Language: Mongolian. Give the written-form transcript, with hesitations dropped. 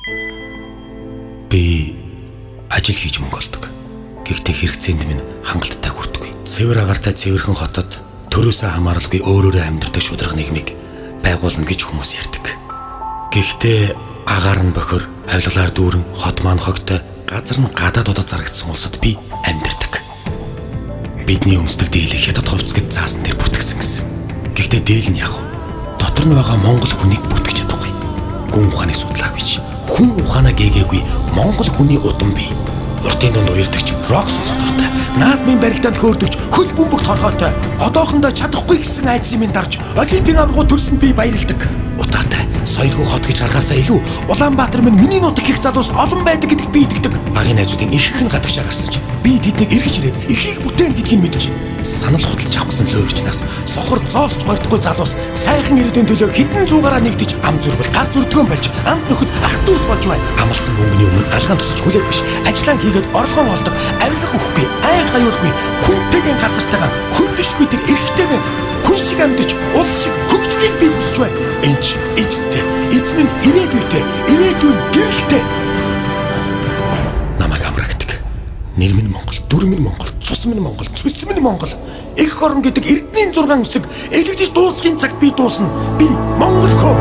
Би ажил хийж мөнгө олдог. Гэхдээ хэрэгцээнд минь хангалттай хүрдэггүй. Цэвэр агаартай цэвэрхэн хотод төрөөсөө хамааралгүй өөрөөрөө амьдардаг шударга нийгмийг байгуулна гэж хүмүүс ярьдаг. Гэхдээ агаар нь бохир, авилгалаар дүүрэн, хот маань хогтой, газар нь гадаад удаа зарагдсан улсад би амьдардаг. Бидний өмсдөг дийлэх хятад хувцас гэж заасан дээр бүртгэсэн гэсэн. Гэхдээ дийл нь яг вэ? Дотор нь байгаа монгол хүнийг бүртгэж чадахгүй. Гүн ухааны судлаагүй ч хүн ухаанаа гээгээгүй монгол хүний удам бий. Уртын дунд уярдагч, рок сонсох дуртай, наадмын барилдаанд хөөрдөгч, хөл бөмбөгт хорхоотой, одоохондоо чадахгүй гэсэн айдсын минь дарж, олимпийн аваргуу төрсөнд би баярладаг. Утаатай, соёлгүй хот гэж харахаасаа илүү Улаанбаатар минь миний нутаг их залуус олон байдаг гэдэгт би итгэдэг. Багийн найзуудын ихэнх нь гадагшаа гарсан ч би тэднийг эргэж ирээд ихийг бүтээн гэдгийг мэдэж байна. Санал худалдаж авах гэсэн лөөрчнаас сохор зоосч гордохгүй залуус сайхан ирээдүйн төлөө хэдэн зуугаараа нэгдэж ам зүрбэл гар зүрдгөн болж амт нөхөд ах дүүс болж байна. Амлсан мөнгөний өмнө алгаан тусаж хүлээх биш. Ажлаа хийгээд орлогоо олдог, авилга өгөхгүй, ай хаюулгүй, хүнтэйгэн газартайгаа хөндөшгүй тэр эрхтэйгэн хүн шиг амьдарч улс шиг хөгжлийг би хүсэж байна. Энд ч эзэнтэй, эзэн нь ирээдүйтэй, ирээдүйн гэрэлтэй. Намайг амраа гэдэг. Нэр минь Монгол, дүр минь Монгол, цус минь Монгол, цөс минь Монгол. Эх орон гэдэг эрдний 6 үсэг элэгдэж дуусхын цагт би дуусна. Би Монгол хөө.